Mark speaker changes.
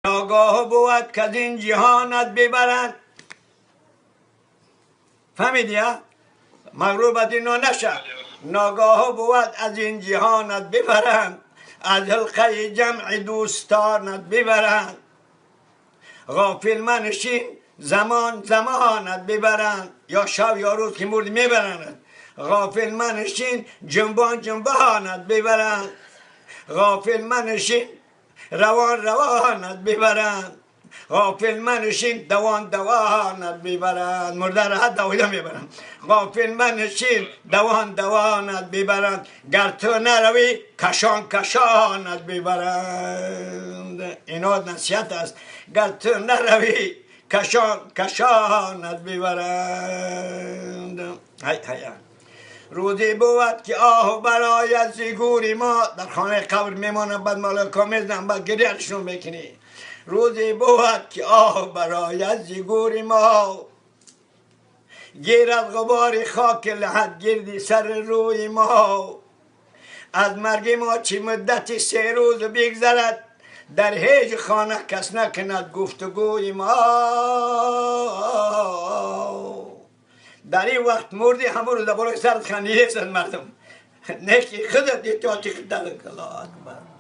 Speaker 1: ناگاه بود که از این جهانت ببرند. فهمیدی ها؟ مغرور اینا نشه. ناگاه بود از این جهانت ببرند، از حلقه جمع دوستانت ببرند. غافل منشین زمان زمانت ببرند، یا شب یا روز که مردی میبرند. غافل منشین جنبان جنبانت ببرند، غافل منشین روان روانت ببرند، غافل منشین دوان دوانت ببرند. مرده را دویده میبرند. غافل منشین دوان دوانت ببرند، گر تو نروی کشان کشانت ببرند. اینا نصیحت است. گر تو نروی کشان کشانت ببرند. های های. روزی بود که آه برای از گوری ما، در خانه قبر میمانم، بعد ملائکه میزنم، بعد گریهشون میکنی. روزی بود که آه برای از گوری ما، گیرد غبار خاک لحد گردی سر روی ما. از مرگ ما چی مدتی 3 روز بگذرد، در هیچ خانه کس نکند گفتگوی ما. در این وقت مردی همون رو در بالای سرت خندیده مردم. نه که خودت احتیاطی خود. الله اکبر.